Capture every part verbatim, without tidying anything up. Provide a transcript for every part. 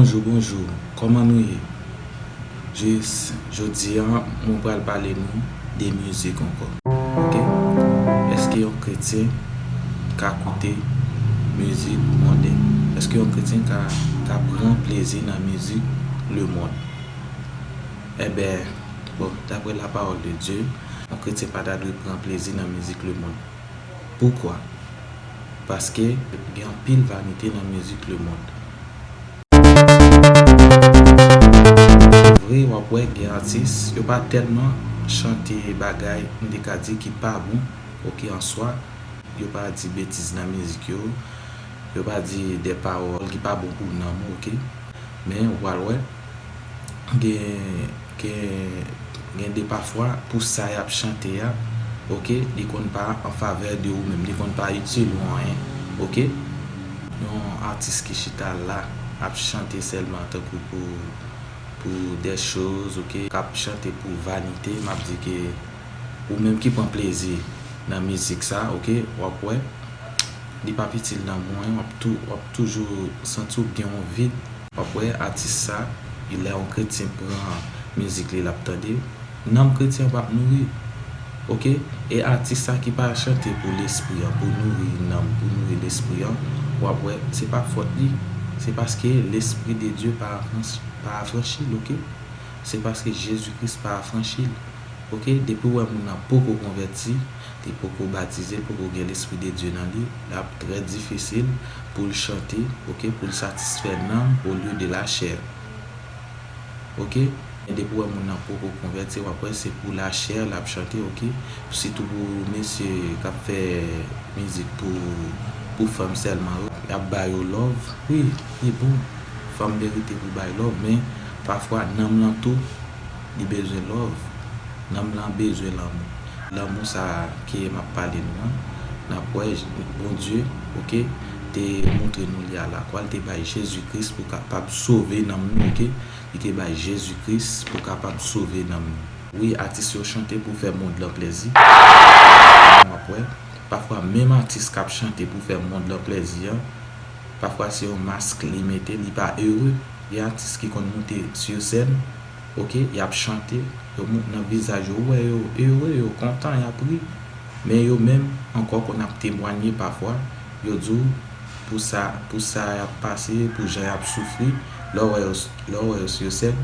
Bonjou, bonjou. Kòman nou ye? Jis jodi a, mwen pral pale nou de mizik ankò. Oke? Èske yon kretyen ka koute mizik monn? Èske yon kretyen ka, ka pran plezi nan mizik lemonn? Enben, bon, daprè lapawòl de Dye, yon kretyen pa ta dwe pran plezi nan mizik lemonn. Poukwa? Paske gen anpil vanite nan mizik lemonn. Vre, w ap wè gen atis, yo pa tèlman chante bagay, m te ka di, ki pa bon, oke, an swa, yo pa di betiz nan mizik yo, yo pa di de pawòl ki pa bon pou nanm ou, oke. Men, ou pral wè, gen, gen, gen de pafwa, pou sa y ap chante a, oke, li konn pa an favè de ou menm, li konn pa itil ou anyen, oke. Yon atis ki chita la, ap chante sèlman tankou pou, pou de choz, oke, k ap chante pou vanite, m ap di ke ou menm ki pran plezi nan mizik sa, oke, w ap wè, li p ap itil nan mwen, w ap tou, w ap toujou santi w gen yon vid. W ap wè atis sa, lè yon kretyen pran mizik li, l ap tande, nanm kretyen an p ap nouri. Oke? E atis sa ki pa chante pou lespri an, pou nouri nanm, pou nouri lespri an, w ap wè, se pa fòt li. Se paske Lespri de Dye pa afranch-, pa afranchi l, oke? Se paske Jezi Kris pa afranchi l. Oke, depi w wè moun nan poko konvèti, li poko batize, li poko gen Lespri de Dye nan li, l ap trè difisil pou l chante, oke, pou l satisfè nanm olye de lachè. Oke? Men depi w wè moun nan poko konvèti, w ap wè se pou lachè l ap chante, oke? Sitou pou mesye k ap fè mizik pou, pou fanm sèlman yo. Y ap ba yo love. Wi, li bon. Fanm merite pou bay love, men pafwa nanm lan tou, li bezwen love. Nanm lan bezwen lanmou. Lanmou sa a ke m ap pale nou an, n ap wè Bondye, oke, te montre nou li a lakwa, li te bay Jezi Kris pou kapab sove nanm nou, oke? Li te bay Jezi Kris pou kapab sove nanm nou. Wi, atis yo chante pou fè mond lan plèzi. W ap wè, pafwa menm atis k ap chante pou fè mond lan plèzi an, pafwa se yon mask li mete, li pa ere. Gen atis ki konn moute sou sèn, oke, y ap chante, yo moun nan vizaj yo, ou wè yo ere, yo kontan, y ap ri. Men yo menm ankò konn ap temwanye pafwa, yo di w pou sa, pou sa y ap pase, pou jan y ap soufri, lè w wè yo, lè w wè yo sou sèn,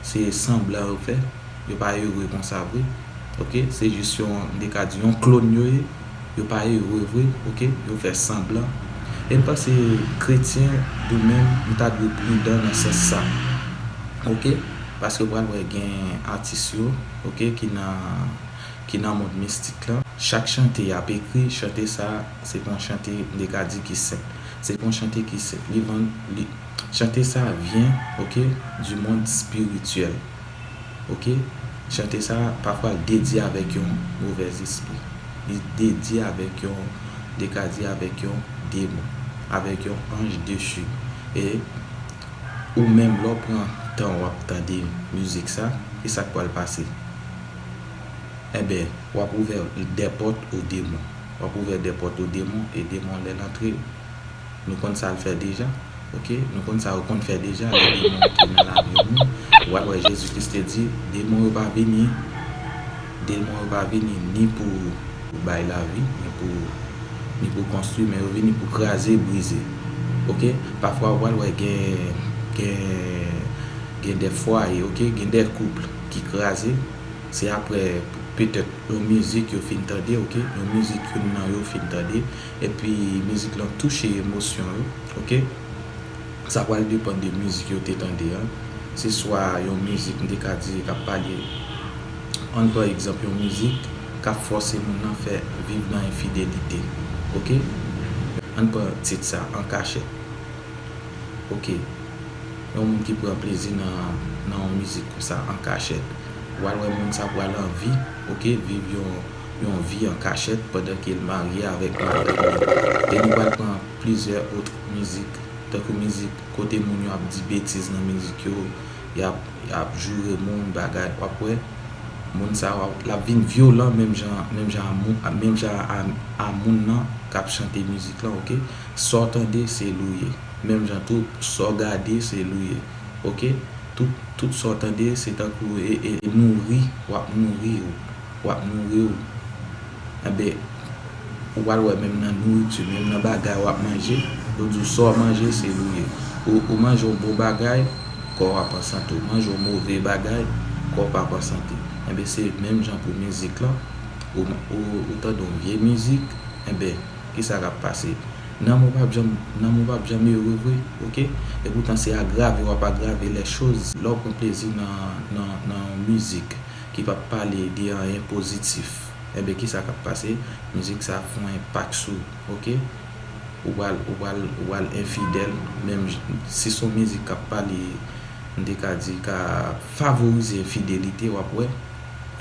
se sanblan yo fè, yo pa ere konsa vre. Oke, se jis yon, m te ka di yon klòn yo ye, yo pa ere vre, oke, yo fè sanblan. E m panse kretyen, nou menm, nou ta dwe pridan nan sans sa. Oke? Paske w pral wè gen atis yo, oke, ki nan, ki nan mond mistik lan. Chak chante y ap ekri, chante sa, se pa yon chante, m te ka di ki senp. Se pa yon chante ki senp. Li vann, li, chante sa vyen, oke, du monde spirituel. Oke? Chante sa, pafwa, l dedye avèk yon movèzespri. Li dedye avèk yon, m te ka di avèk yon demon, avèk yon anj dechu. E ou menm, lè w pran tan w ap tande mizik sa, e sa k pral pase? Enben, w ap ouvè de pòt o demon. W ap ouvè de pòt o demon, e demon, lè l antre, nou konn sa l fè deja, oke? Nou konn sa yo konn fè deja, lè demon antre nan lavi yon moun. W al wè Jezi Kris te di, demon yo pa vini, demon yo pa vini ni pou, pou bay lavi, ni pou, ni pou konstwi, men yo vini pou kraze, brize. Oke? Pafwa, w al wè gen, gen, gen de fwaye, oke? Gen de koup ki kraze, se aprè, petèt, yon mizik yo fin tande, oke? Yon mizik youn nan yo fin tande, epi mizik lan touche emosyon yo, oke? Sa pral depann de mizik yo te tande an. Se swa yon mizik, m te ka di, k ap pale, ann pran egzanp, yon mizik k ap fòse moun nan fè, viv nan enfidelite, oke? Ann pran tit sa, An kachèt. Oke. Yon moun ki pran plezi nan, nan yon mizik konsa an kachèt. W al wè moun sa pral anvi, oke, viv yon, yon vi an kachèt pandan ke l marye avèk madanm li. E nou pral pran plizyè òt mizik, tankou mizik kote moun yo ap di betiz nan mizik yo, y ap, y ap joure moun, bagay. W ap wè, moun sa, w ap, l ap vin vyolan menm jan, menm jan a moun, menm jan a, a moun nan k ap chante mizik lan, oke? Sa w tande, se l ou ye. Menm jan tou, sa w gade, se li w ye. Oke? Tout, tout sa w tande, se tankou e, e, e nouri, w ap nouri w. W ap nouri w. Enben, ou pral wè menm nan nouriti, menm nan bagay w ap manje, yo di w sa w manje, se li w ye. Ou, ou manje yon bon bagay, kò w ap an sante. Ou manje yon move bagay, kò w p ap an sante. Enben, se menm jan pou mizik lan. Ou, ou, ou tande yon vye mizik, enben, kisa k ap pase? Nanm ou p ap janm, nanm ou p ap janm ere vre, oke? Epoutan se agrave w ap agrave lè choz. Lè w pran plezi nan, nan, nan yon mizik ki p ap pale de anyen pozitif, enben kisa k ap pase? Mizik sa ap fè yon enpak sou ou, oke? Ou pral, ou pral, ou pral enfidèl, menm j- si se yon mizik k ap pale, m te ka di, ka favorize enfidelite, w ap wè,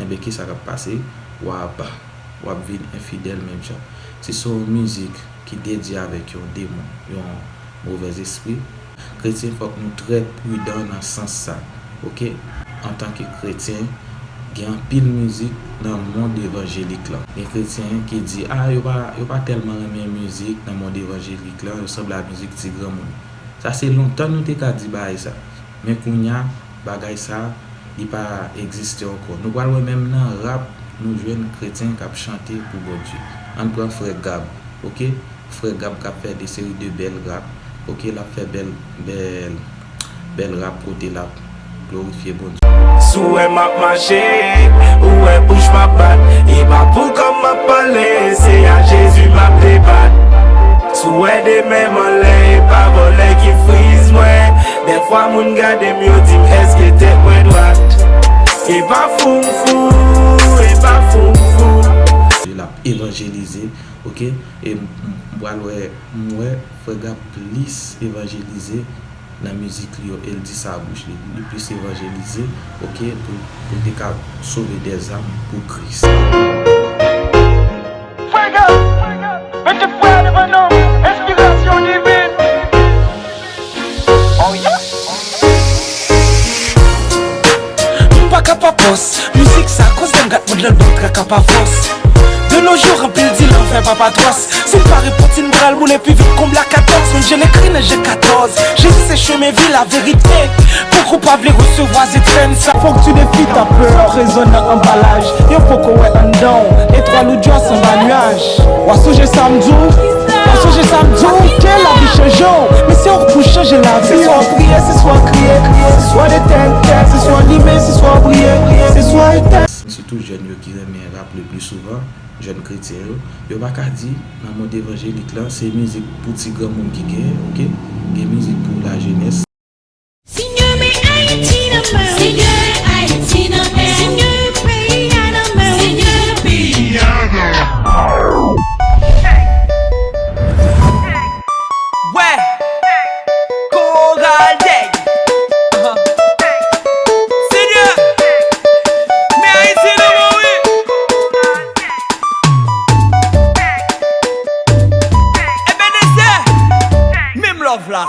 enben kisa k ap pase? W ap, w ap vin enfidèl menm jan. Si se yon mizik ki dedye avèk yon demon, yon movèzespri, kretyen fòk nou trè pridan nan sans sa, oke? Antanke kretyen, gen anpil mizik nan mond evanjelik lan. Gen kretyen ki di, a, yo pa, yo pa tèlman renmen mizik nan mond evanjelik lan, yo sanble a mizik ti granmoun. Sa se lontan nou te ka di bagay sa. Men kounye a, bagay sa, li pa egziste ankò. Nou pral wè menm nan rap, nou jwenn kretyen k ap chante pou Bondye. Ann pran frè Gab, oke? Frè Gab k ap fè de seri de bèl rap, oke? L ap fè bèl, bèl, bèl rap kote l ap glorifye Bondye. Si w wè m ap mache, ou wè bouch m ap bat, e pa pou kòb m ap pale, se a Jezi m ap debat. Si w wè de men m anlè, e pa vòlè ki friz mwen. Dèfwa moun gade m, yo di m, èske tèt mwen dwat? E pa fou m fou, e pa fou m fou. L ap evanjelize, oke? E m, m, m pral wè, m wè frè Gab plis evanjelize nan mizik li yo, e l di sa a bouch li. Li plis evanjelize, oke, pou, pou l te ka sove dèzam pou Kris. Frè Gab, mete fre a devan nou, enspirasyon divin. Oh yeah. M pa ka pa pòs, mizik sa koz m gat mond lan, l ban m traka pa fòs. De nos jours, anpil di lanfè pa patwòs. Si m pa repanti, n pral boule pi vit konbla katòz. Menm jan n ekri nan Jan katòz, Jezi se chemen, vi, laverite. Pou kou pa vle resevwa zèt fèn sa. Fòk tu defi ta pè, prezan nan anbalaj. Yo poko wè anndan w. Etwal ou djòs anba nwaj. W a sonje sa m di w? W a sonje sa m di w? Ke lavi chanje w. Men se w k pou chanje lavi w. Se swa w priye, se swa w kriye, se swa w etèn tè, se swa w limen, se swa w priye, se swa w etèn. Sitou jèn yo ki renmen rap le pli souvan, jèn kretyen yo, yo pa ka di nan mond evanjelik lan se mizik pou ti granmoun ki genyen, oke? Gen mizik pou lajenès. Senyè, men Ayiti nan men w. Senyè, Ayiti nan men w. Senyè, peyi a nan men w. Senyè, peyi a nan men w. Wè! Koral Dèy. Senyè, men Ayiti nan men w, wi. Ebenezer, menm love la.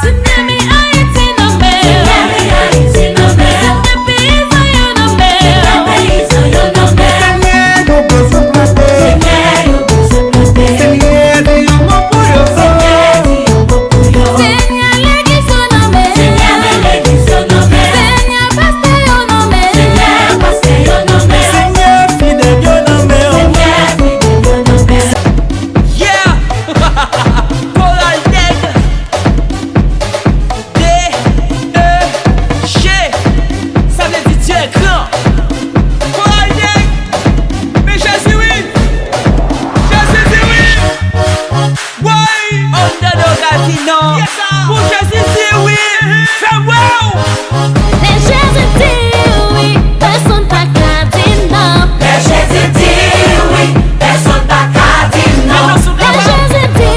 Senyè, men Ayiti nan men w. Senyè, men Ayiti nan men w. Senyè, peyizan yo nan men w. Senyè, peyizan yo nan men w. Senyè, yo bezwen plante. Senyè, yo bezwen plante. Senyè, di yon mo pou yo. Senyè, di yon mo pou yo. Senyè, legliz yo nan men w. Senyè, men legliz yo nan men w. Senyè, pastè yo nan men w. Senyè, pastè yo nan men w. Senyè, fidèl yo nan men w. Senyè, fidèl yo nan men w. Yeah! Koral Dèy! D E G. Sa vle di Dye gran. Koral Dèy! Men Jezi wi! Jezi di wi! Woy! Antando Gazino! Pou Jezi di wi! Fè wow! Lè Jezi di wi, pèsonn pa ka di non. Lè Jezi di wi, pèsonn pa ka di non. Lè Jezi di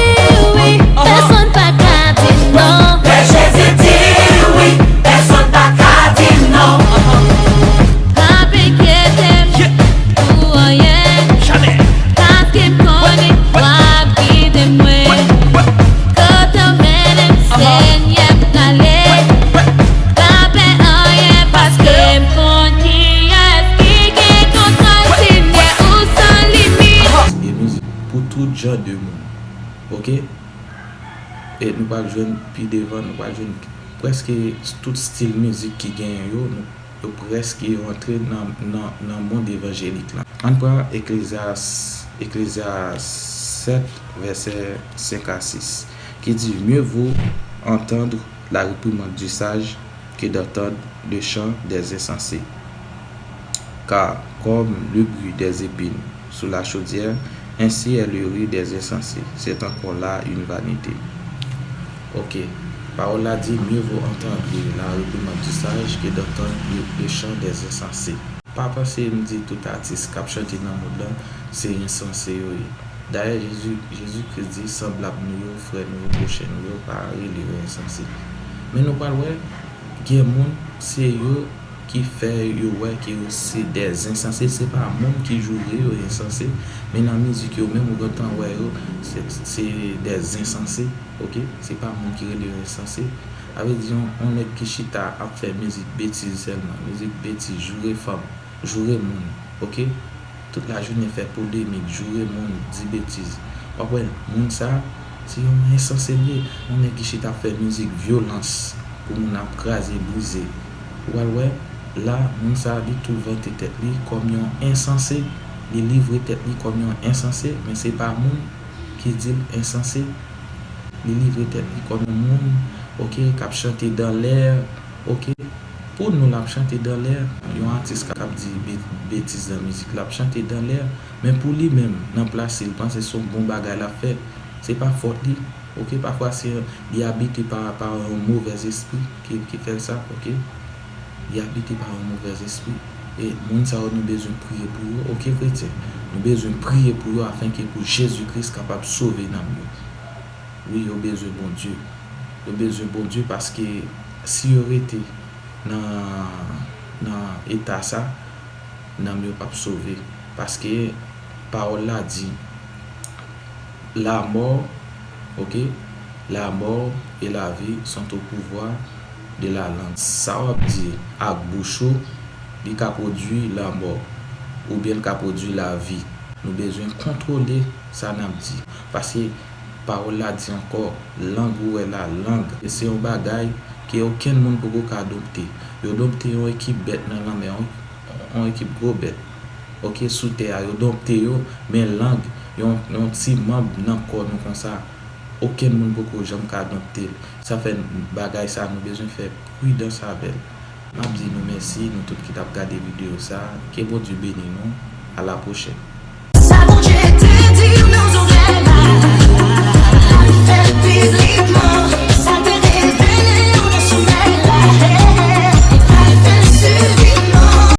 wi, pèsonn pa ka di non. Lè Jezi di wi, pèsonn pa ka di non. Pa enkyete m pou anyen. Jamè. Paske m konnen w ap gide mwen. Kote w mennen m, Senyè, m prale. Pa pè anyen, paske m konn kiyès ki gen kontwòl. Senyè, ou san limit. Gen mizik pou tout jan de moun. Oke? E nou pral jwenn pi devan, nou pral jwenn prèske tout stil mizik ki genyen yo, nou, yo prèske rantre nan, nan, nan mond evanjelik la. Ann pran Eklezyas, Eklezyas sèt, vèsè senk a sis, ki di, Mieux vaut entendre la réprimande du sage que d'entendre le chant des insensés. Car comme le bruit des épines sous la chaudière, ainsi est le rire des insensés. C'est encore là une vanité. Ok. Pawòl la di, Mieux vaut entendre la réprimande du sage que d'entendre le, le chant des insensés. Pa panse m di tout atis k ap chante nan mond lan se ensanse yo ye. Dayè, Jezi, Jezi Kris di, Sanblab nou yo, frè nou yo, pwochen nou yo, pa rele yo ensanse. Men nou pral wè, gen moun, se yo ki fè yo wè ke yo se dè ensanse. Se pa moun ki joure yo ensanse, men nan mizik yo menm, ou gentan wè yo, se, se dè ensanse, ok? Se pa moun ki rele yo ensanse. Sa vle di, yon, yon nèg ki chita ap fè mizik betiz sèlman, mizik betiz, joure fanm, joure moun, ok? Tout lajounen fè polemik, joure moun, di betiz. W ap wè, moun sa, se yon ensanse li ye. Yon nèg ki chita ap fè mizik vyolans pou moun ap kraze, brize. Ou pral wè, la, moun sa, li tou vante tèt li kòm yon ensanse. Li livre tèt li kòm yon ensanse, men se pa moun ki di l ensanse. Li livre tèt li kòm yon moun, ok, k ap chante dan lè, ok. Pou nou, l ap chante dan lè. Yon atis k ap di be-, betiz nan mizik, l ap chante dan lè. Men pou li menm, nan plas li, l panse se yon bon bagay l ap fè. Se pa fòt li, ok. Pafwa se li abite pa, pa yon movèzespri ki, ki fè l sa, ok. Li abite pa yon movèzespri. E moun sa yo, nou bezwen priye pou yo, ok, kretyen. Nou bezwen priye pou yo afenke pou Jezi Kris kapab sove nanm yo. Wi, yo bezwen Bondye. Yo bezwen Bondye paske si yo rete nan, nan eta sa, nanm yo p ap sove. Paske pawòl la di, la mort, ok, la mort et la vie sont au pouvoir de la langue. Sa w ap di ak bouch ou, li ka pwodui lanmò, oubyen l ka pwodui lavi. Nou bezwen kontwole sa n ap di. Paske pawòl la di ankò, lang ou wè la, lang, se yon bagay ke okenn moun poko ka donpte. Yo donpte yon ekip bèt nan lanmè, yon, yon ekip gwo bèt. Ok, sou tè a, yo donpte yo, men lang, yon, yon ti manb nan kò nou konsa, okenn moun poko janm ka donpte l. Sa fè bagay sa, nou bezwen fè pridans avè l. M ap di nou mèsi, nou tout ki t ap gade videyo sa. Ke Bondye beni nou. A la pwochèn.